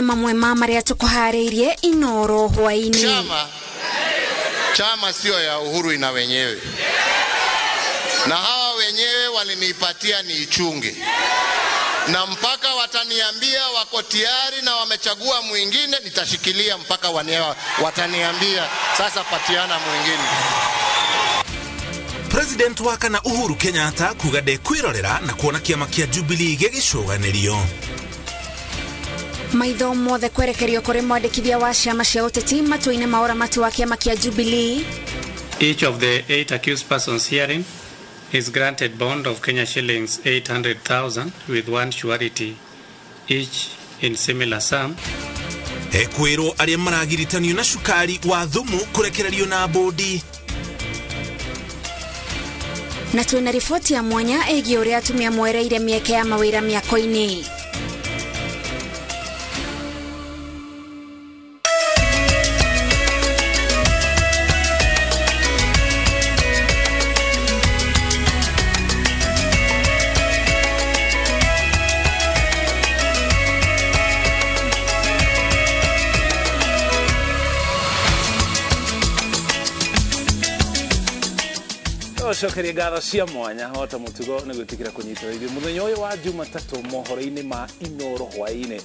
Nĩ mamwe ma marĩa tũkũharĩirie Inoro hwaĩ-inĩ. Chama sio ya Uhuru, ina wenyewe, na hawa wenyewe walinipatia niichunge, na mpaka wataniambia wako tayari na wamechagua mwingine, nitashikilia mpaka wataniambia sasa patiana mwingine. President wa kana Uhuru Kenyatta kuga ndekwirorera na kuona kiama kia Jubilee gĩgĩcũganĩrio. Maitho mothe kwerekerio kũrĩ mwandĩkithia wa ciama cia ũteti matua-inĩ ma ũramati wa kĩama kĩa Jubilee. Each of the eight accused persons herein is granted bond of Kenya shillings 800,000 with one surety each in similar sum. Ekwĩrwo arĩa maragiritanio na cukari wa thumu kũrekererio na bũndi. Na twĩna riboti ya mwanya ĩgiĩ ũrĩa atumia mwereire mĩeke ya mawĩra mĩako-inĩ. Cokeria ngatho cia mwanya ota mutugo nĩ gwĩtĩkĩra kũnyitana ithuĩ mũthenya ũyũ wa Jumatatũ mohoro-inĩ ma Inoro hwaĩ-inĩ,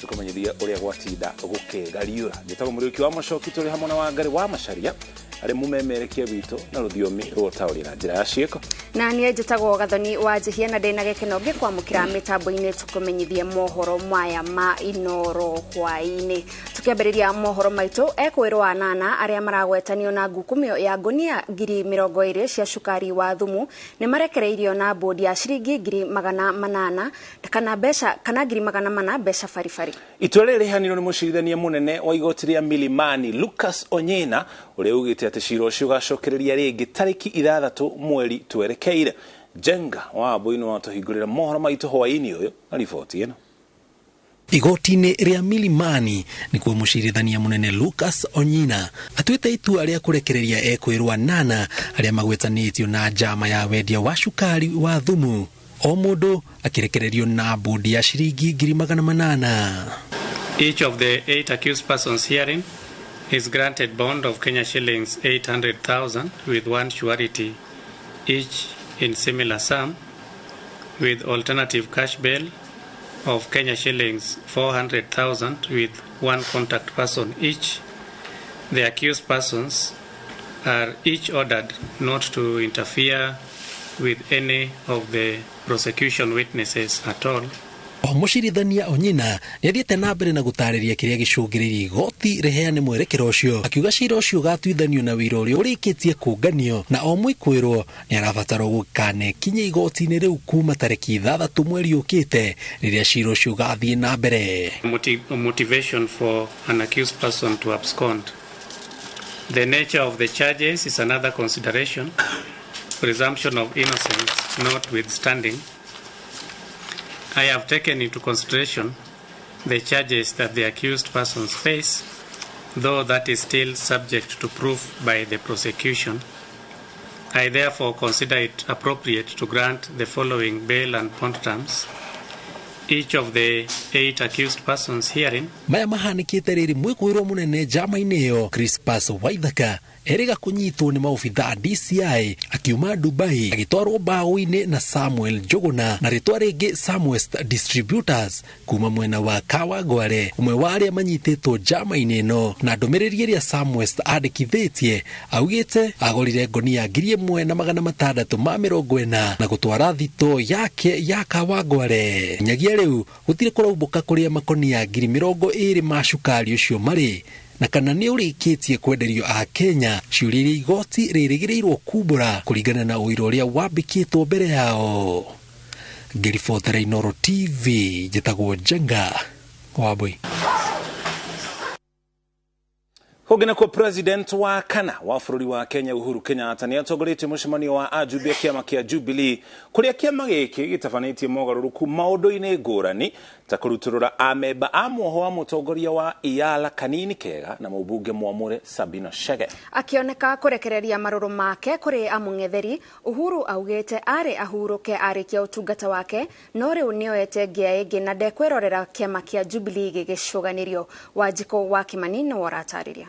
tũkũmenyithia ũrĩa gwatinda gũkĩgariũra. Njĩtagwo Mũriũki wa Macoki, tũrĩ hamwe na Wangari wa Macaria arĩ mũmemerekia witũ na rũthiomi rwa ũtaũri na njĩra ya ciĩko. Na niĩ njĩtagwo Gathoni wa Njihia na ndĩna gĩkeno ngĩkwamũkĩra mĩtambo-inĩ tũkũmenyithie mohoro maya ma Inoro hwaĩ-inĩ. Tũkĩambĩrĩria mohoro maitũ, ekwĩrwo anana arĩa maragwetanio na ngukumio ya ngunia 20,000 cia cukari wa thumu nĩ marekereirio na bodi ya ciringi 800,000 kana mbeca kana 400,000 mbeca baribari. Itua rĩrĩ rĩheanirwo nĩ mũcirithania mũnene wa igoti rĩa Milimani Lucas Onyina, ũrĩa ugĩte atĩ cira ũcio ũgacokereria rĩngĩ tarĩki 6 mweri twerekeire. Njenga wa Mbui nĩ watũhingũrĩra mohoro maitũ hwaĩ-inĩ ũyũ na riboti ĩno. Igoti-inĩ rĩa Milimani nĩkuo mũcirithania mũnene Lucas Onyina atuĩte itua rĩa kũrekereria ekwĩrwo anana arĩa magwetanĩtio na njama ya wendia wa cukari wa thumu, o mũndũ akĩrekererio na bodi ya ciringi 800,000. Each of the eight accused persons herein is granted bond of Kenya shillings 800,000 with one surety each in similar sum, with alternative cash bail of Kenya shillings 400,000 with one contact person each. The accused persons are each ordered not to interfere with any of the prosecution witnesses at all. O mũcirithania Onyina nĩ athiĩte na mbere na gũtarĩria kĩrĩa gĩcũngĩrĩirie igoti rĩheane mwerekero ũcio, akiuga cira ũcio ũgatuithanio na wĩra ũrĩa ũrĩkĩtie kũnganio, na o mwĩkwĩrwo nĩ arabatarwo gũkanekinyia igoti-inĩ rĩu kuma tarĩki 6 mweri ũkĩte rĩrĩa cira ũcio ũgathiĩ na mbere. Motivation for an accused person to abscond. The nature of the charges is another consideration, presumption of innocence notwithstanding. I have taken into consideration the charges that the accused persons face, though that is still subject to proof by the prosecution. I therefore consider it appropriate to grant the following bail and bond terms. Each of the eight accused persons herein Maya mahanĩkĩte rĩrĩ mwĩkwĩrwo mũnene njama-inĩ ĩyo Crispas Waithaka erĩga kũnyitwo nĩ maobitha DCI akiuma Dubai agĩtwarwo mbaũ-inĩ na Samuel Njuguna na rĩtwa rĩngĩ Samwest Distributors kuma mwena wa Kawangware, ũmwe wa arĩa manyitĩtwo njama-inĩ ĩno. Na ndũmĩrĩri ĩrĩa Samwest andĩkithĩtie augĩte agũrire ngonia 1640 na gũtwara thito yake ya Kawangware. Nyagia rĩu gũtirĩ kũraumbũka kũrĩa makonia 20,000 ma cukari ũcio marĩ na kana nĩ ũrĩkĩtie kwenderio a Kenya, ciũria iria igoti rĩrĩgĩrĩirwo kumbũra kũringana na ũira ũrĩa wambĩkĩtwo mbere yao. Ngĩribotera Inoro TV, njĩtagwo Njenga Wambui. Kũngĩ nakuo president wa kana wa bũrũri wa Kenya Uhuru Kenyatta nĩ atongoretie mũcemanio wa ajumbe a kĩama kĩa Jubilee kũrĩa kĩama gĩkĩ gĩtabanĩtie mogarũrũku maũndũ-inĩ ngũrani ta kũrutũrũra amemba a mwoho wa mũtongoria wa Iala Kanini Kega na mũmbunge mwamũre Sabina Chege. Akĩoneka kũrekereria marũrũ make kũrĩ amũng'etheri, Uhuru augĩte arĩ ahurũke arĩkia ũtungata wake, no rĩu nĩoete ngĩa ĩngĩ na ndekwĩrorera kĩama kĩa Jubilee gĩgĩcũganĩrio. Wanjikũ wa Kimani nĩwe ũratarĩria.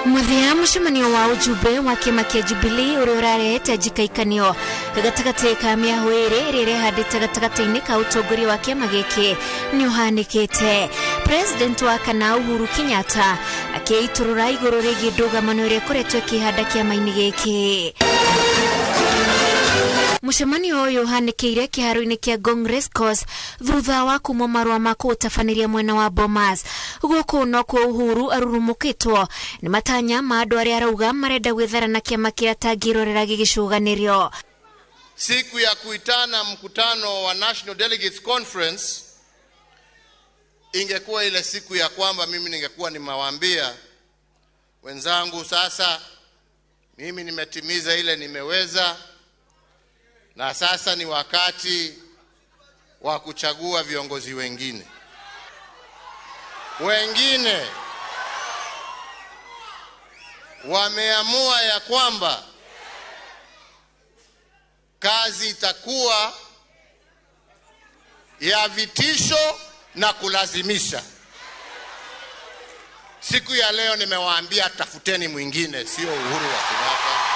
Muthia mũcemanio wa ujumbe wa kĩama kĩa Jubilee ũrĩa ũrarehete njikaikanio gatagatĩ ka mĩahũ ĩrĩ ĩrĩa ĩrehandĩte gatagatĩ-inĩ ka ũtongoria wa kĩama gĩkĩ nĩ ũhanĩkĩte. President wa kana Uhuru Kenyatta akĩitũrũra igũrũ rĩgiĩ ndũgamano ĩrĩa ĩkoretwo ĩkĩhanda kĩama-inĩ gĩkĩ. Mũcemanio ũyũ ũhanĩkĩire kĩharo-inĩ kĩa Ngong Racecourse thutha wa kuma marũa ma kũũtabanĩria mwena wa Bomas. Gũkũ nokuo Uhuru arurumũkĩtwo nĩ matanya ma andũ arĩa arauga marenda gwĩthara na kĩama kĩrĩa atangĩrorera gĩgĩcũganĩrio. Siku ya kuitana mkutano wa National Delegates Conference ingekuwa ile siku ya kwamba mimi ningekuwa nimewaambia wenzangu, sasa mimi nimetimiza ile nimeweza, na sasa ni wakati wa kuchagua viongozi wengine. Wengine wameamua ya kwamba kazi itakuwa ya vitisho na kulazimisha. Siku ya leo nimewaambia tafuteni mwingine, sio Uhuru wa Kenyatta.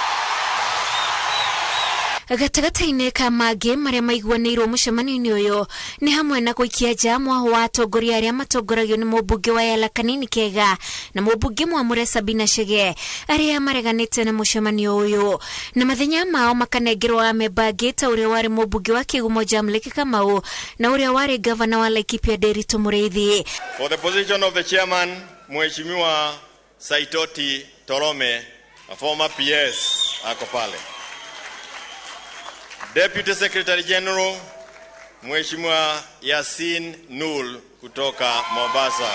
Gatagatĩ-inĩ ka mangĩ marĩa maiguanĩirwo mũcemanio-inĩ ũyũ nĩ hamwe na gũikia nja mwaho wa atongoria arĩa matongoragio nĩ mũmbunge wa Yala Kanini Kega na mũmbunge mwamũre Sabina Chege arĩa mareganĩte na mũcemanio ũyũ, na mathenya mao makanengerwo amemba angĩ ta ũrĩa warĩ mũmbunge wa Kĩgumo Jamlek Kamau na ũrĩa warĩ gavana wa Laikipia Nderitu Mũrĩithi. For the position of the chairman, Mheshimiwa Saitoti Torome, a former PS, ako pale. Deputy Secretary General Mheshimiwa Yasin Nul kutoka Mombasa.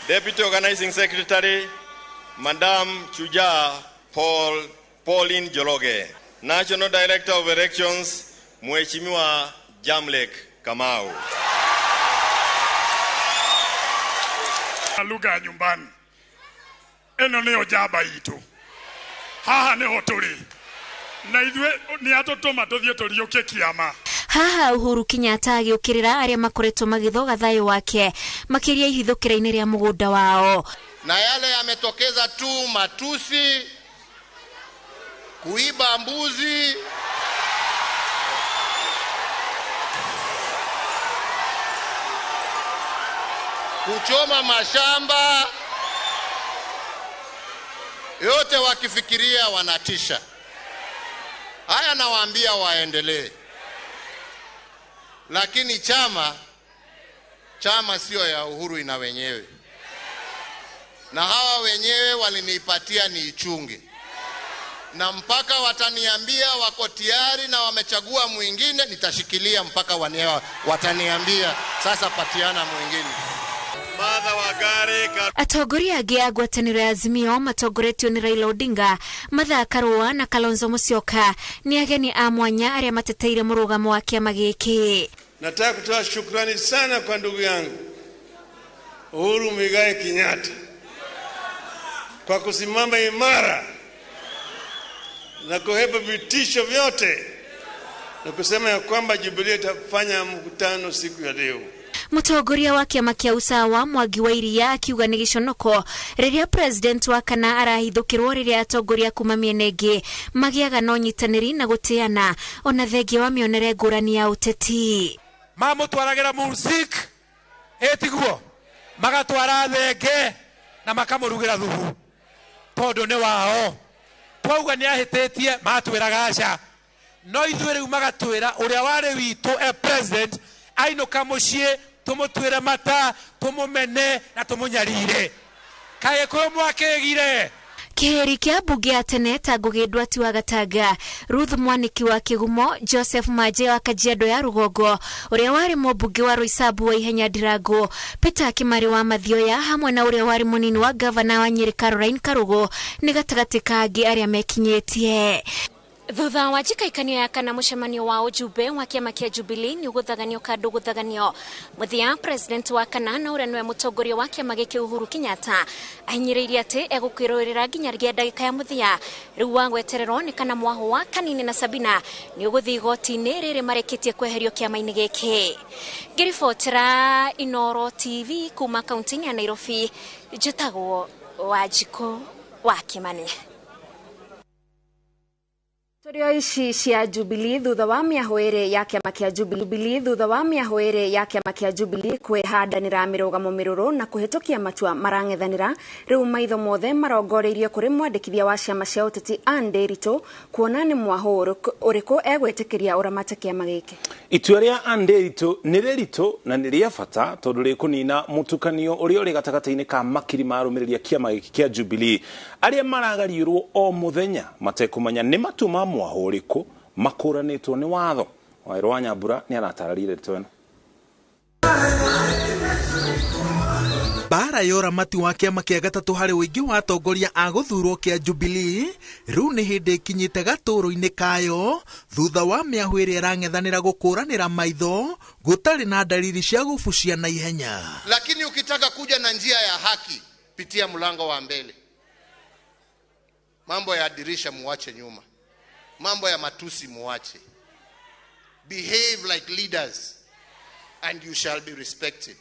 Deputy Organizing Secretary Madam Chuja Pauline Jologe. National Director of Elections Mheshimiwa Jamlek Kamau. Lugha ya nyumbani eno niyo jaba itu haha niho turi na ithuĩ nĩ atũtũma tũthiĩ tũriũkie kĩama. Haha Uhuru Kenyatta agĩũkĩrĩra arĩa makoretwo magĩthoga thayũ wake makĩria ihithũkĩra-inĩ rĩa mũgũnda wao. Na yale yametokeza tu matusi, kuiba mbuzi, kuchoma mashamba, yote wakifikiria wanatisha. Haya nawaambia waendelee. Lakini chama sio ya Uhuru, ina wenyewe. Na hawa wenyewe walinipatia niichunge. Na mpaka wataniambia wako tayari na wamechagua mwingine, nitashikilia mpaka wataniambia sasa patiana mwingine. Atongoria angĩ a ngwatanĩro ya Azimio matongoretio nĩ Raila Odinga, Martha Karua na Kalonzo Musyoka nĩ ageni a mwanya arĩa mateteire mũrũgamo wa kĩama gĩkĩ. Nataka kutoa shukrani sana kwa ndugu yangu Uhuru Muigai Kenyatta kwa kusimama imara na kuhepa vitisho vyote na kusema ya kwamba Jubilee itafanya mkutano siku ya leo. Mũtongoria wa kĩama kĩa Usawa Mwangi wa Iria akiuga nĩ gĩconoko rĩrĩa president wa kana arahithũkĩrwo rĩrĩa atongoria kuma mĩena ĩngĩ magĩaga na ũnyitanĩri na gũtĩana ona thengia wa mĩonere ngũrani ya ũteti. Mamũtwaragĩra mursik ĩtiguo magatwara thenge na makamũrugĩra thubu tondũ nĩ wao. Twauga nĩ ahĩtĩtie matwĩraga aca, no ithuĩ rĩu magatwĩra ũrĩa warĩ witũ e president ainũka mũciĩ tũmũtuĩre mata, tũmũmene na tũmũnyarire. Kaĩ kwĩ mwakĩgire? Kĩhĩri kĩa mbunge ya tene ta Ngugi Ndwati wa Gatanga, Ruth Mwaniki wa Kĩgumo, Joseph Maje wa Kajiado ya Rũgongo, ũrĩa warĩ mũmbunge wa Roysambu wa Ihenya Ndirango, Peter Kimari wa Mathioya, hamwe na ũrĩa warĩ mũnini wa gavana wa Nyeri Caroline Karugo nĩ gatagatĩ ka angĩ arĩa mekinyĩtie. Thutha wa njikaikanio ya kana mũcemanio wa ũjumbe wa kĩama kĩa Jubilee nĩ ũgũthaganio kandũ gũthaganio. Mũthia president wa kana na ũrĩa nĩwe mũtongoria wa kĩama gĩkĩ Uhuru Kenyatta ahinyĩrĩirie atĩ egũkwĩrũĩrĩra nginyagia ndagĩka ya mũthia. Rĩu wa gwetererwo nĩ kana mwaho wa Kanini na Sabina nĩ ũgũthiĩ igoti-inĩ rĩrĩ marĩkĩtie kweherio kĩama-inĩ gĩkĩ. Ngĩribotera Inooro TV kuma kaunti-inĩ ya Nairobi, njĩtagwo Wanjikũ wa Kĩmani. Torio ici cia Jubilee thutha wa mĩahũ ĩrĩ ya kĩama kĩa Jubilee thutha wa mĩahũ ĩrĩ ya kĩama kĩa Jubilee kwĩhandanĩra mĩrũgamo mĩrũrũ na kũhĩtũkia matua marang'ethanĩra, rĩu maitho mothe marongoreirio kũrĩ mwandĩkithia wa ciama cia ũteti Anne Nderitu kuona nĩ mwahũ ũrĩkũ egwĩtĩkĩria ũramate kĩama gĩkĩ. Itua rĩa Anne Nderitu nĩ rĩritũ na nĩ rĩa bata tondũ rĩkũnina mũtukanio ũrĩa ũrĩ gatagatĩ-inĩ ka makiri ma arũmĩrĩri a kĩama gĩkĩ kĩa Jubilee arĩa maragariũrwo o mũthenya matekũmenya nĩ matua ma mwaho ũrĩkũ makũranĩtwo nĩ watho. Waĩrũ wa Nyambura nĩ aratarĩria ndeto ĩno. Mbara ya ũramati wa kĩama kĩa gatatũ harĩ ũingĩ wa atongoria a gũthurwo kĩa Jubilee rĩu nĩ hĩndĩ ĩkinyĩte gatũrũ-inĩ kayo thutha wa mĩahũ ĩrĩa ĩrang'ethanĩra gũkũranĩra maitho gũtarĩ na dalili cia gũbucia na ihenya. Lakini ukitaka kuja na njia ya haki, pitia mlango wa mbele. Mambo ya dirisha muache nyuma. Mambo ya matusi muache. Behave like leaders and you shall be respected.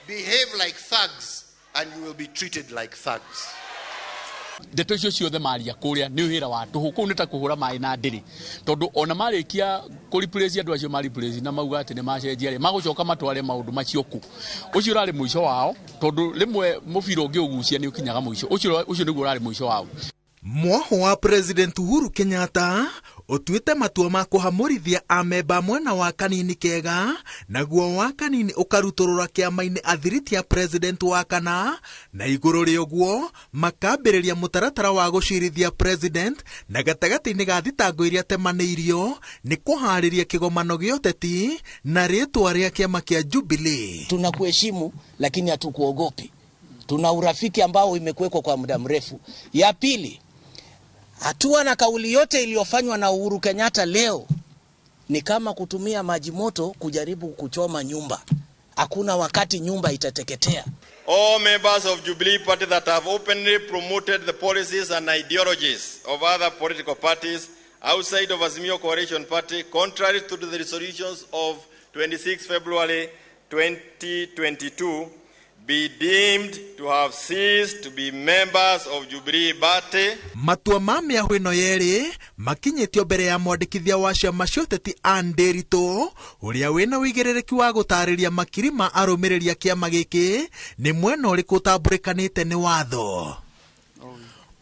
Behave like thugs and you will be treated like thugs. Ndeto icio ciothe maria kuria ni wira wa tuhu kuu ni ta kuhura mai na ndiri tondu ona marikia ku replace andu acio ma replace na mauga ati ni macenjia ri magucoka matware maundu macio ku ucio urari muico wao tondu rimwe mubira ungi ugucia ni ukinyaga muico ucio niguo urari muico wao. Mwaho wa President Uhuru Kenyatta ũtuĩte matua ma kũhamũrithia amemba mwena wa Kanini Kega naguo wa Kanini ũkarutũrũra kĩama-inĩ athiriti ya President wa kana na igũrũ rĩa ũguo makambĩrĩria mũtaratara wa gũcirithia President na gatagatĩ-inĩ ga thitango iria temanĩirio nĩ kũharĩria kĩgomano gĩa ũteti na rĩtwa rĩa kĩama kĩa Jubilee. Tunakuheshimu lakini hatukuogopi. Tuna urafiki ambao imekuwekwa kwa muda mrefu. Ya pili, hatua na kauli yote iliyofanywa na Uhuru Kenyatta leo ni kama kutumia maji moto kujaribu kuchoma nyumba. Hakuna wakati nyumba itateketea. All members of Jubilee Party that have openly promoted the policies and ideologies of other political parties outside of Azimio Coalition Party, contrary to the resolutions of 26 February 2022, be deemed to have ceased to be members of Jubilee Party. Matua ma mĩahũ ĩno yerĩ makinyĩtio mbere ya mwandĩkithia wa ciama cia ũteti Anne Nderitu ũrĩa wĩna ũigĩrĩrĩki wa gũtarĩria makiri ma arũmĩrĩri a kĩama gĩkĩ nĩ mwena ũrĩkũ ũtambũrĩkanĩte nĩ watho.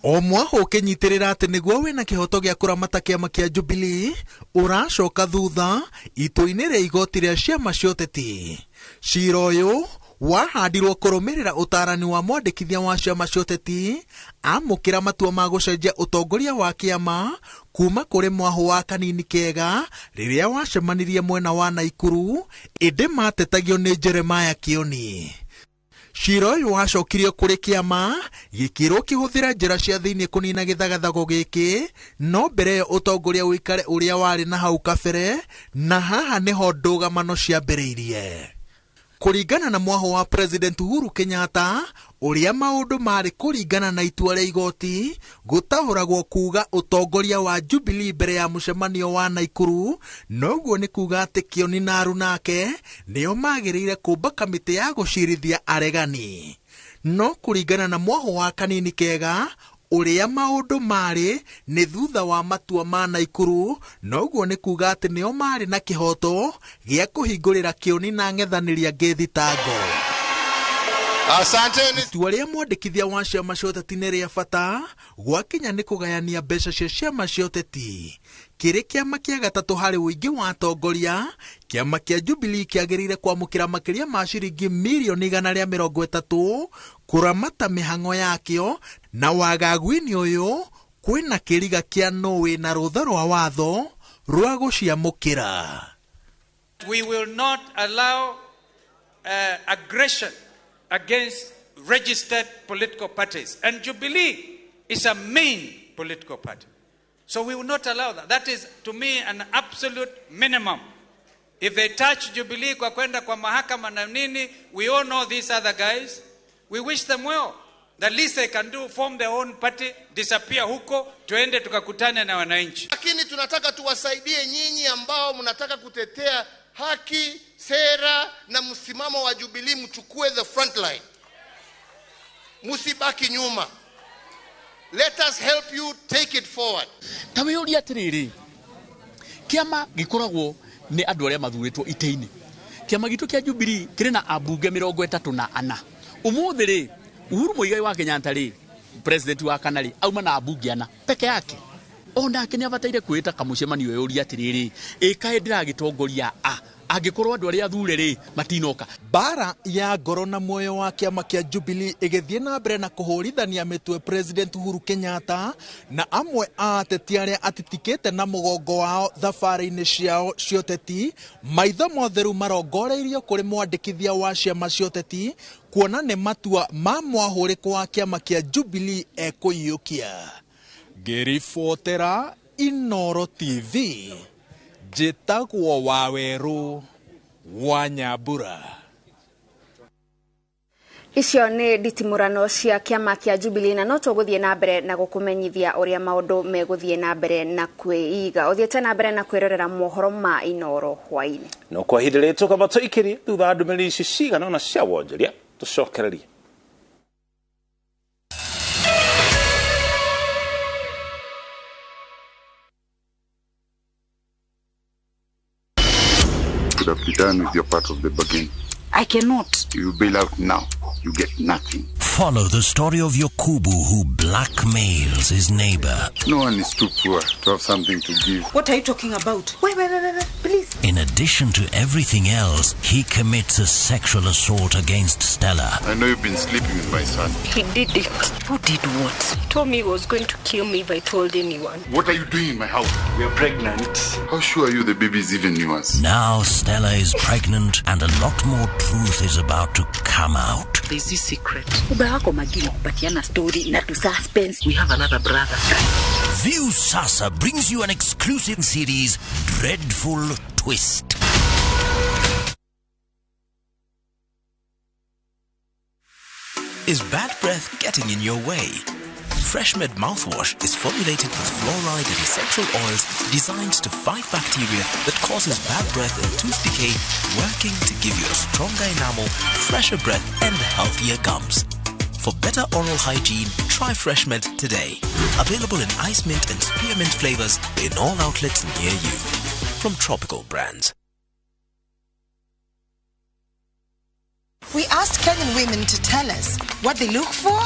O mwahũ ũkĩnyitĩrĩra atĩ nĩguo wĩna kĩhoto gĩa kũramata kĩama kĩa Jubilee ũracoka thutha itua-inĩ rĩa igoti rĩa ciama cia ũteti. Cira ũyũ wahandirwo kũrũmĩrĩra ũtarani wa mwandĩkithia wa ciama cia ũteti amũkĩra matua ma gũcenjia ũtongoria wa kĩama kuma kũrĩ mwahũ wa Kanini Kega rĩrĩa wacemanirie mwena wa Naikuru ĩndĩ matetagio nĩ Jeremiah Kioni. Cira ũyũ wacokirio kũrĩ kĩama gĩkĩrwo kĩhũthĩra njĩra cia thĩinĩ kũnina gĩthagathago gĩkĩ no mbere ĩyo ũtongoria ũikare ũrĩa warĩ na hau kabere na haha nĩho ndũgamano ciambĩrĩirie. Kũringana na mwaho wa President Uhuru Kenyatta ũrĩa maũndũ marĩ kũringana na itua rĩa igoti gũtaũragwo kuga ũtongoria wa Jubilee mbere ya mũcemanio wa Naikuru noguo nĩ kuga atĩ Kioni na arunake nĩo magĩrĩire kũmba kamĩtĩ ya gũcirithia aregani. No kũringana na mwaho wa Kanini Kega ũrĩa maũndũ marĩ nĩ thutha wa matua ma Naikuru noguo nĩ kuga atĩ nĩo marĩ na kĩhoto gĩa kũhingũrĩra Kioni na ng'ethanĩri angĩ thitango. Asanteni. Itua rĩa mwandĩkithia wa ciama cia ũteti nĩ rĩa bata gwakinya nĩ kũgayania mbeca cia ciama cia ũteti. Kĩrĩ kĩama kĩa gatatũ harĩ ũingĩ wa atongoria, kĩama kĩa Jubilee kĩagĩrĩire kwamũkĩra makĩria ma ciringi mirioni 130 kũramata mĩhang'o yakĩo, na wagagu-inĩ ũyũ kwĩna kĩriga kĩa nũ wĩna rũtha rwa watho rwa gũciamũkĩra. We will not allow aggression against registered political parties. And Jubilee is a main political party. So we will not allow that. That is, to me, an absolute minimum. If they touch Jubilee kwa kwenda kwa mahakama na nini, we all know these other guys. We wish them well. The least they can do, form their own party, disappear huko, tuende tukakutane na wananchi. Lakini tunataka tuwasaidie nyinyi ambao mnataka kutetea haki, sera na msimamo wa Jubilee, mchukue the front line. Msibaki nyuma. Let us help you take it forward. Ta wĩyũrie atĩrĩrĩ, kĩama gĩkoragwo nĩ andũ arĩa mathuurĩtwo itĩ-inĩ. Kĩama gitũ kĩa Jubilee kĩrĩ na ambunge 34. Ũmũthĩ rĩ, Uhuru Muigai wa Kenyatta rĩ, president wa kana rĩ, auma na ambunge 4 peke yake. Onake nĩ abataire kwĩta kamũcemanio eyũrie atĩrĩrĩ, ĩ kaĩ ndĩragĩtongoria a angĩkorwo andũ arĩa athure rĩ matinoka. Bara ya ngoro na muoyo wa kĩama kĩa Jubilee ĩgĩthiĩ na mbere na kũhũrithania mĩtwe President Uhuru Kenyatta na amwe a ateti arĩa atitikĩte na mũgongo wao thabarĩ-inĩ ciao cia ũteti, maitho mothe rĩu marongoreirio kũrĩ mwandĩkithia wa ciama cia ũteti kuona nĩ matua ma mwahũrĩko wa kĩama kĩa Jubilee ekũiyũkia. Ngĩribotera Inooro TV, njĩtagwo Wawerũ wa Nyambura. Icio nĩ nditimũrano cia kĩama kĩa Jubilee na no tũgũthiĩ na mbere na gũkũmenyithia ũrĩa maũndũ megũthiĩ na mbere na kwĩiga. Ũthiĩte na mbere na kwĩrorera mohoro ma Inooro hwaĩ-inĩ. No kwa ihinda rĩrĩ tũkamba tũikĩrie thutha wa ndũmĩrĩri ici cigana ũna cia wonjoria tũcokererie. Could have be done with your part of the bargain. I cannot. You bail out now, you get nothing. Follow the story of Yokubu who blackmails his neighbor. No one is too poor to have something to give. What are you talking about? Wait, please. In addition to everything else, he commits a sexual assault against Stella. I know you've been sleeping with my son. He did it. Who did what? He told me he was going to kill me if I told anyone. What are you doing in my house? We are pregnant. How sure are you the baby is even yours? Now Stella is pregnant and a lot more truth is about to come out. There's this secret. Story na to suspense. We have another brother. View Sasa brings you an exclusive series, Dreadful Twist. Is bad breath getting in your way? FreshMed mouthwash is formulated with fluoride and essential oils designed to fight bacteria that causes bad breath and tooth decay, working to give you a stronger enamel, fresher breath and healthier gums. For better oral hygiene, try FreshMed today. Available in ice mint and spearmint flavors in all outlets near you. From Tropical Brands. We asked Kenyan women to tell us what they look for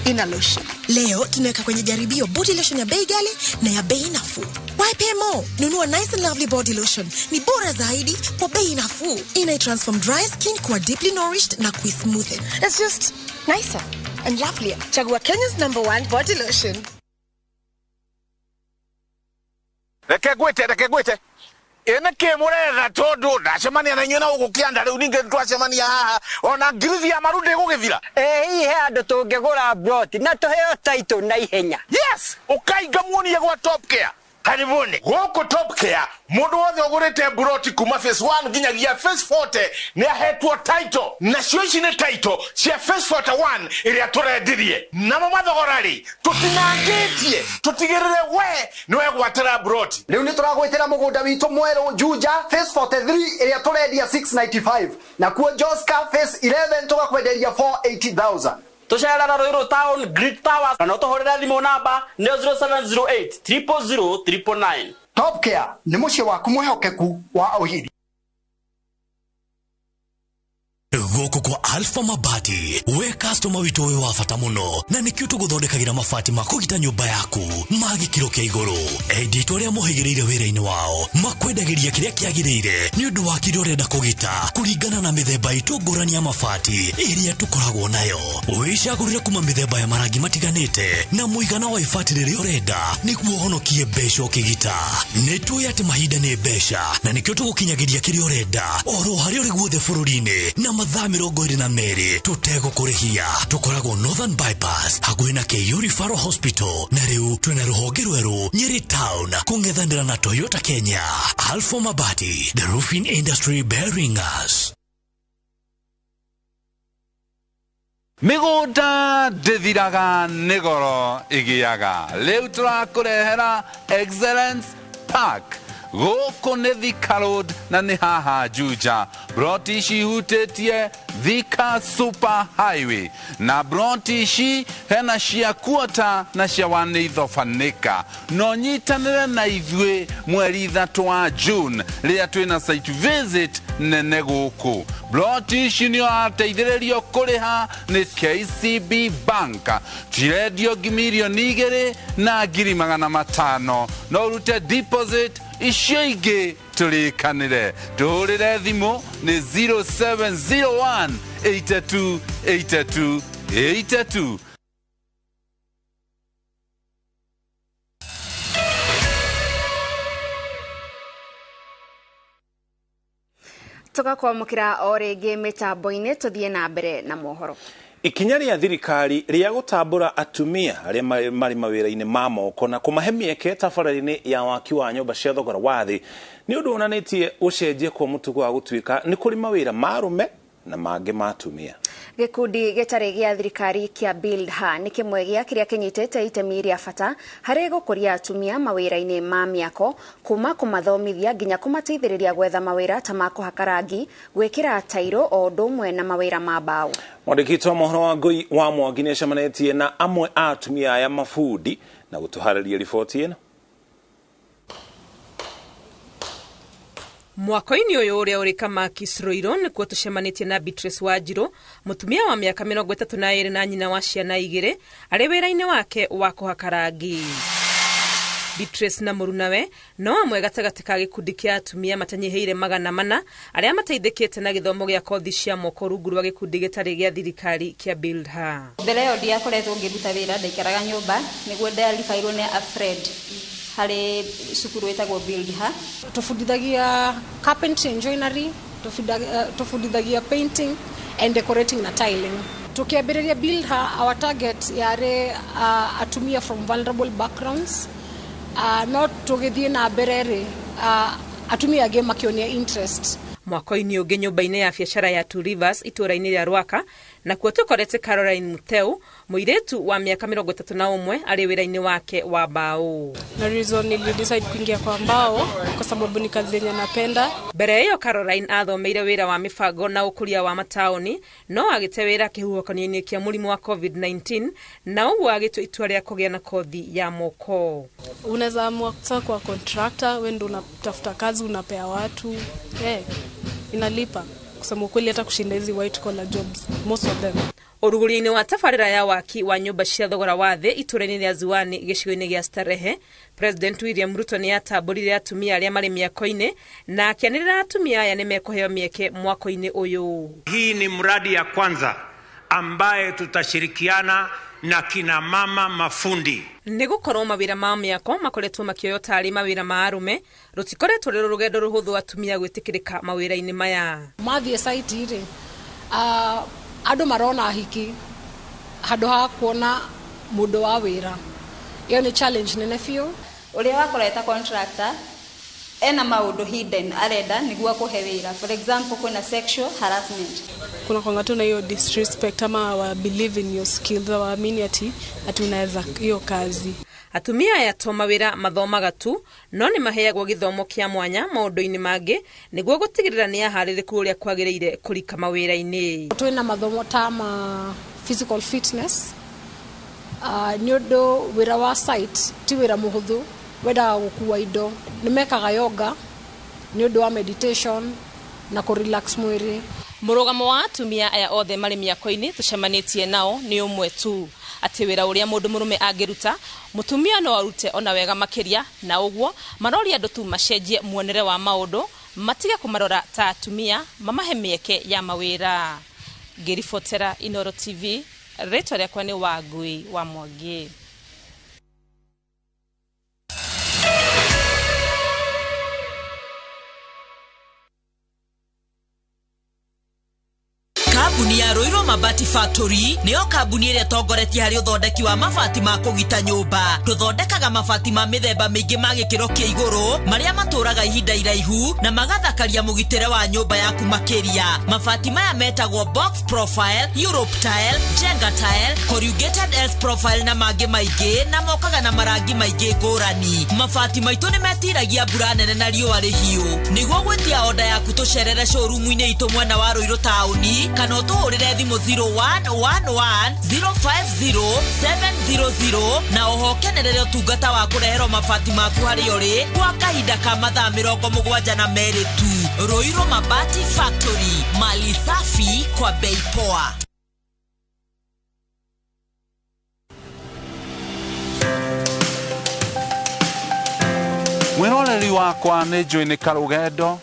in a lotion. Leo tunaweka kwenye jaribio body lotion ya bei ghali na ya bei nafuu. Why pay more? Nunua Nice and Lovely body lotion. Ni bora zaidi kwa bei nafuu. Ina transform dry skin kuwa deeply nourished na kuismoothen. It's just nicer and lovelier. Chagua Kenya's #1 body lotion. Reke gwite. Ene ke muretha tondu ndacemania na inyuĩ na gũkũ kĩanda rĩu ningĩ twacemania haha ona ngirithi ya maru ndĩgũgĩthira. Ĩ hihi he andũ tũngĩgũra plot na tũheo title na ihenya. Yes, ũkainga muonie gwa Top Care. Karibuni gũkũ Top Care mũndũ wothe ũgũrĩte mburoti kuma phase 1 nginyagia phase 40 nĩ ahetwo title, nacio ici nĩ title cia phase 41 ĩrĩa tũrendirie. Namo mathogora rĩ tũtinangĩtie tũtigĩrĩre we nĩ wegwatĩra mburoti. Rĩu nĩ tũragwĩtĩra mũgũnda witũ mwerũ Juja phase 43 ĩrĩa tũrendia 695, nakuo Joska phase 11 tũgakwenderia 480,000. Tucerera Ruiru Town Great Towers na no tũhũrĩre thimũ namba nĩ 0708 000 999. Top Care nĩ mũciĩ waku mwĩhokeku wa ũhiri. Gũkũ kwa Alpha Mabati, we customer witũ wĩ wa bata mũno, na nĩkĩo tũgũthondekagĩra mabati ma kũgita nyũmba yaku ma gĩkĩro kĩa igũrũ. Endia aitũ arĩa mohĩgĩrĩire wĩra-inĩ wao makwendagĩria kĩrĩa kĩagĩrĩire nĩ ũndũ wa kĩrĩa ũrenda kũgita kũringana na mĩthemba itũ ngũrani ya mabati ĩrĩa tũkoragwo nayo. Wĩcagũrĩre kuma mĩthemba ya marangi matiganĩte na mũigana wa ibati rĩrĩa ũrenda nĩguo ũhonokie mbeca ũkĩgita. Nĩ tũĩ atĩ mahinda nĩ mbeca na nĩkĩo tũgũkinyagĩria kĩrĩa ũrenda oro harĩa ũrĩ guothe bũrũri-inĩ na mathaa 22 tũtegũkũrĩhia. Tũkoragwo Northern Bypass hakuhĩ na KU Referral Hospital, na rĩu twĩna rũhonge rwerũ Nyeri Town kũng'ethanĩra na Toyota Kenya. Alpha Mabati, the roofing industry bearing us. Mĩgũnda ndĩthiraga nĩ goro ĩgĩaga. Rĩu tũrakũrehera Excellence Park. Gũkũ nĩ Thika Road na nĩ haha Juja. Broti ici ihutĩtie Thika Super Highway, na broti ici hena cia kuota na cia wanĩithobanĩka. No nyitanĩre na ithuĩ mweri 3 wa June rĩrĩa twĩna site visit nene gũkũ. Broti ici nĩ ũrateithĩrĩrio kũrĩha nĩ KCB Bank. Cirendio 2,500,000. No ũrute deposit icio ingĩ tũrĩkanĩre. Tũhũrĩre thimũ nĩ 0701 82 82 82. Tugakwamũkĩra o rĩngĩ mĩtambo-inĩ tũthiĩ na mbere na mohoro. Ikinya rĩa thirikari rĩa gũtambũra atumia arĩa marĩ mawĩra-inĩ ma moko na kũmahe mĩeke tabarĩra-inĩ ya waki wa nyũmba cia thogora wa thĩ nĩ ũndũ wonanĩtie ũcenjia kwa mũtugo wa gũtuĩka nĩ kũrĩ mawĩra ma arũme na mangĩ ma atumia. Gĩkundi gĩtarĩ gĩa thirikari kĩa Build Her nĩ kĩmwe gĩa kĩrĩa kĩnyitĩte itemi rĩa bata harĩ gũkũria atumia mawĩra-inĩ ma mĩako, kuma kũmathomithia nginya kũmateithĩrĩria gwetha mawĩra ta ma kũhaka rangi, gwĩkĩra tairo o ũndũ ũmwe na mawĩra ma mbaũ. Mwandĩki wa mohoro wa Ngũi wa Mwangi nĩ acemanĩtie na amwe a atumia aya mabundi na gũtũharĩria riboti ĩno. Mwako-inĩ ũyũ ũrĩa ũrĩ Kamakis Ruiru nĩkuo tũcemanĩtie na Beatrice Wanjiru, mũtumia wa mĩaka 32 na nyina wa ciana 2, arĩ wĩra-inĩ wake wa kũhaka rangi. Beatrice na mũrunawe no amwe gatagatĩ ka gĩkundi kĩa atumia matanyihĩire 400 arĩa mateithĩkĩte na gĩthomo gĩa kothi cia moko rungu rwa gĩkundi gĩtarĩ gĩa thirikari kĩa Build Her. Mbere ĩyo ndiakoretwo ngĩruta wĩra, ndaikaraga nyũmba nĩguo ndaribairwo nĩ a friend harĩ cukuru ĩtagwo Build Her. Tũbundithagia carpentry and joinery, tũbundithagia painting and decorating na tiling. Tukiambĩrĩria Build Her, our target yarĩ atumia from vulnerable backgrounds. No tũgĩthiĩ na mbere rĩ, atumia angĩ makĩonia interest. Mwako-inĩ ũngĩ nyũmba-inĩ ya biacara ya Two Rivers itũũra-inĩ rĩa Rwaka, nakuo tũkorete Caroline Muteu, mũirĩtu wa mĩaka 31 arĩ wĩra-inĩ wake wa mbaũ. Na reason nili decide kuingia kwa mbao kwa sababu ni kazi yenye napenda. Mbere ĩyo Caroline athomeire wĩra wa mĩbango na ũkũria wa mataũni, no agĩte wĩra kĩhuhũkanio-inĩ kĩa mũrimũ wa COVID-19 na ũguo agĩtua itua rĩa kũgĩa na kothi ya moko. Unaweza amua sasa kwa contractor, wewe ndio unatafuta kazi unapea watu. Inalipa kusema ukweli hata kushinda hizi white collar jobs, most of them. Ũrugũria-inĩ wa tabarĩra ya waki wa nyũmba cia thogora wa thĩ itũũra-inĩ rĩa Ziwani gĩcigo-inĩ gĩa Starehe, President William Ruto nĩ atambũrire atumia arĩa marĩ mĩako-inĩ na akĩanĩrĩra atumia aya nĩ mekũheo mĩeke mwako-inĩ ũyũ. Hii ni mradi ya kwanza ambaye tutashirikiana na kina mama mafundi. Nĩ gũkorwo mawĩra ma mĩako makoretwo makĩoywo tarĩ mawĩra ma arũme, rũtikoretwo rũrĩ rũgendo rũhũthũ atumia gwĩtĩkĩrĩka mawĩra-inĩ maya. Mathiĩ site rĩ, andũ marona hiki handũ ha kuona mũndũ wa wĩra. Ĩyo nĩ challenge nene biũ. Ũrĩa wakoreta contractor ena maũndũ hidden arenda nĩguo akũhe wĩra. For example, kuna sexual harassment. Kuna kwanga tu na hiyo disrespect ama wa believe in your skills, waamini ati unaweza hiyo kazi. Atumia aya to mawĩra mathomaga tu, no nĩ maheagwo gĩthomo kĩa mwanya maũndũ-inĩ mangĩ nĩguo gũtigĩrĩra nĩ aharĩrĩku ũrĩa kwagĩrĩire kũrika mawĩra-inĩ. Twĩna mathomo ta ma physical fitness, nĩ ũndũ wĩra wa site ti wĩra mũhũthũ, wendaga gũkua indo. Nĩ mekaga yoga nĩ ũndũ wa meditation na kũ relax mwĩrĩ. Mũrũgamo wa atumia aya othe marĩ mĩako-inĩ tũcemanĩtie nao nĩ ũmwe tu, atĩ wĩra ũrĩa mũndũ mũrũme angĩruta mũtumia no arute ona wega makĩria, na ũguo maroria andũ tu macenjie muonere wa maũndũ, matige kũmarora ta atumia, mamahe mĩeke ya mawĩra. Ngĩribotera Inooro TV, rĩtwa rĩakwa nĩ Wangui wa Mwangi. Kambuni ya Ruiru Mabati Factory nĩyo kambuni ĩrĩa ĩtongoretie harĩ ũthondeki wa mabati ma kũgita nyũmba. Tũthondekaga mabati ma mĩthemba mĩingĩ ma gĩkĩro kĩa igũrũ marĩa matũraga ihinda iraihu na magathakaria mũgitĩre wa nyũmba yaku makĩria. Mabati maya metagwo box profile, Europe tile, Jenga tile, corrugated S profile na mangĩ maingĩ, na mokaga na marangi maingĩ ngũrani. Mabati maitũ nĩ metiragia mbura nene na riũa rĩhiũ. Nĩguo gwĩtia oda yaku tũcerere showroom-inĩ itũ mwena wa Ruiru taũni, kana ũtũhũrĩre thimũ 0111 050 700 na oho kenerere ũtungata wa kũreherwo mabati maku harĩa ũrĩ kwa kahinda ka mathaa 72 tu. Ruiru Mabati Factory, mali safi kwa bei poa. Mwĩroreri wakwa nĩ njũĩ nĩ karũgendo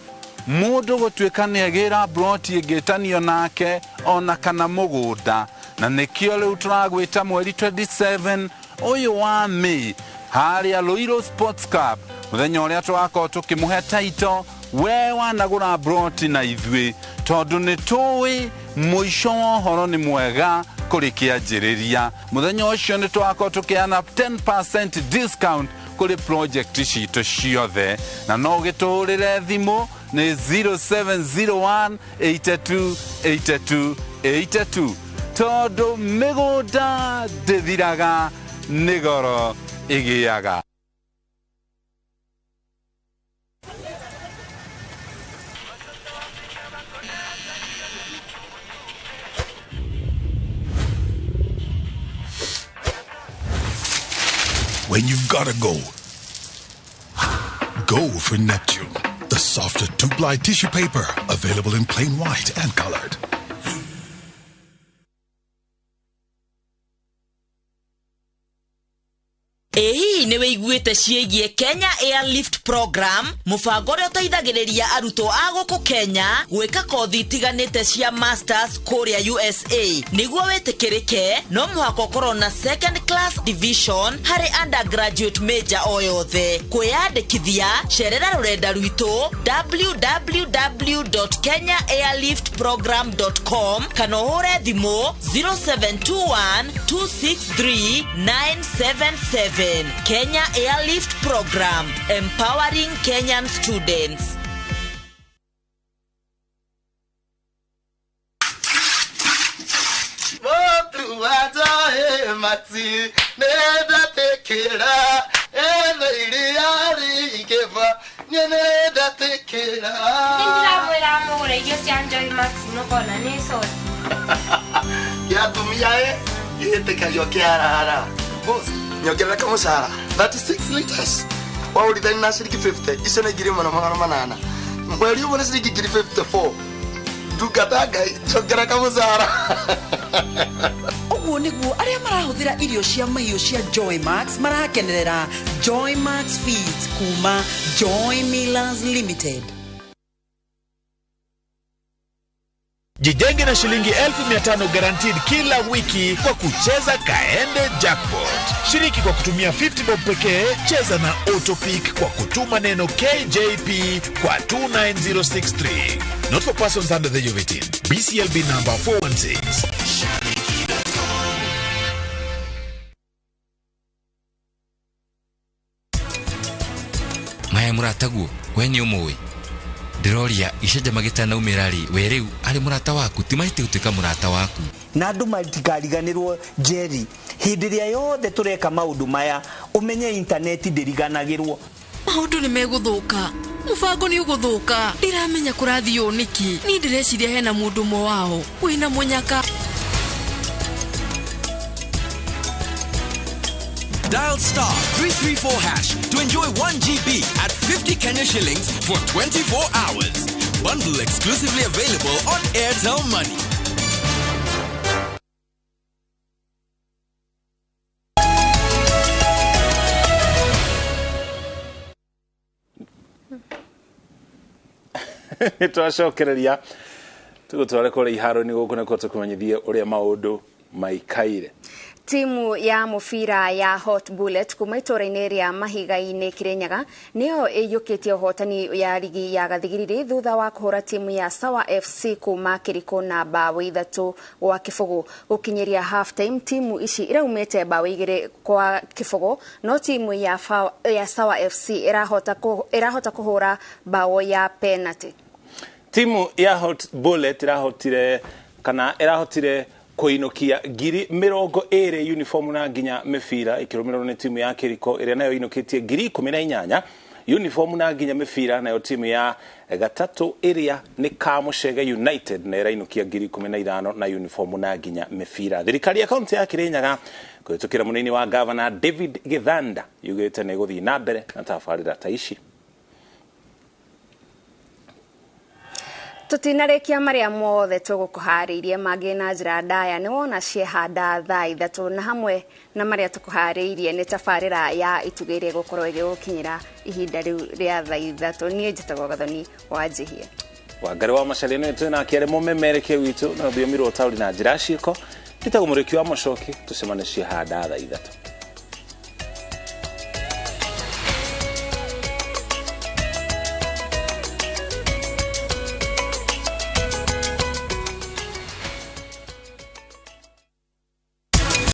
mũndũ gũtuĩka nĩ agĩra broti ĩngĩtanio nake ona kana mũgũnda, na nĩkĩo rĩu tũragwĩta mweri 27 ũyũ wa May harĩa Ruiru Sports Club, mũthenya ũrĩa tũgakorwo tũkĩmũhe taito we wanagũra broti na ithuĩ, tondũ nĩ tũĩ mũico wa ũhoro nĩ mwega kũrĩ kĩanjĩrĩria. Mũthenya ũcio nĩ tũgakorwo tũkĩheana 10% discount kũrĩ project citũ ciothe, na no ũgĩtũhũrĩre thimũ nĩ 0701 82 82 82, tondũ mĩgũnda ndĩthiraga nĩ goro ĩgĩaga. When you've gotta go, go for Neptune, the softer 2-ply tissue paper, available in plain white and colored. Ĩ hihi nĩ wĩiguĩte ciĩgiĩ Kenya Airlift Program, mũbango ũrĩa ũteithagĩrĩria arutwo a gũkũ Kenya gwĩka kothi itiganĩte cia masters kũrĩa USA. Nĩguo wĩtĩkĩrĩke no mũhaka ũkorwo na second class division harĩ undergraduate major o yothe. Kwĩyandĩkithia, cerera rũrenda rwitũ www.kenyaairliftprogram.com kana ũhũre thimũ 0721 263 977. Kenya Airlift Program, empowering Kenyan students. Nyongerera mũcara 36 liters waũrithani na ciringi 50 icio nĩ 1800 mweri ũmwe nĩ ciringi 54 ndungata Ngai nyongerera kamũcara. Ũguo nĩguo arĩa marahũthĩra irio cia mahiũ cia Joy Max marakenerera Joy Max Feeds kuma Joy Millers Limited. Jijenge na shilingi 1500 guaranteed kila wiki kwa kucheza Kaende Jackpot. Shiriki kwa kutumia 50 bob pekee, cheza na Autopick kwa kutuma neno KJP kwa 29063. Not for persons under the age of 18. BCLB number 416. Maya mũrataguo, we nĩ ũmũĩ. Ndĩroria icanjama gĩtanaumĩra rĩ, we rĩu arĩ mũrata waku, ti mahĩtia gũtuĩka mũrata waku. Na andũ matikariganĩrwo Jerry, hĩndĩ ĩrĩa yothe tũreka maũndũ maya ũmenye intaneti ndĩriganagĩrwo. Maũndũ nĩ megũthũka, mũbango nĩ ũgũthũka, ndiramenya kũrathiĩ ũũ nĩkĩ. Niĩ ndĩreciria hena mũndũ ũmwe wao wĩna mũnyaka. Dial star 334 hash to enjoy 1 GB at 50 Kenya shillings for 24 hours. Bundle exclusively available on Airtel Money. Nĩ twacokereria tũgũtware kũrĩa iharo-inĩ gũkũ nĩkuo tũkũmenyithie ũrĩa maũndũ maikaire. Timu ya mũbira ya Hot Bullet kuma itũra-inĩ rĩa Mahiga-inĩ Kirinyaga nĩyo ĩiyũkĩtie ũhotani ya rigi ya Gathigiriri thutha wa kũhũra timu ya Sawa FC kuma Kĩrikũ na mbaũ 3-0. Gũkinyĩria half time timu ici iraumĩte mbaũ 2-0, no timu ya Sawa FC ĩrahota kũhũra mbaũ ya penalty. Timu ya Hot Bullet ĩrahotire kũinũkia 20,000 uniform na nginya mĩbira ĩkĩrũmĩrĩrwo nĩ timu ya Kĩriko ĩrĩa nayo ĩinũkĩtie 18,000 uniform na nginya mĩbira, nayo timu ya gatatũ ĩrĩa nĩ Kamũcege United na ĩrainũkia 15,000 na uniform na nginya mĩbira. Thirikari ya kaunti ya Kirinyaga kũhĩtũkĩra mũnini wa gavana David Githanda yugĩte nĩ ĩgũthiĩ na mbere na tabarĩra ta ici. Tũtinarĩkia marĩa mothe tũgũkũharĩirie mangĩ na njĩra ndaya nĩ wona ciehanda thaa 3, na hamwe na marĩa tũkũharĩirie nĩ tabarĩra ya itugĩ ĩrĩa ĩgũkorwo ĩgĩgũkinyĩra ihinda rĩu rĩa thaa 3. Niĩ njĩtagwo Gathoni wa Njihia. Wangari wa Macharia nĩwe twĩ nake arĩ mũmemerekia witũ na rũthiomi rwa ũtaũri na njĩra ciĩko. Njĩtagwo Mũrĩki wa Mũcoki, tũcemanie ciehanda thaa 3.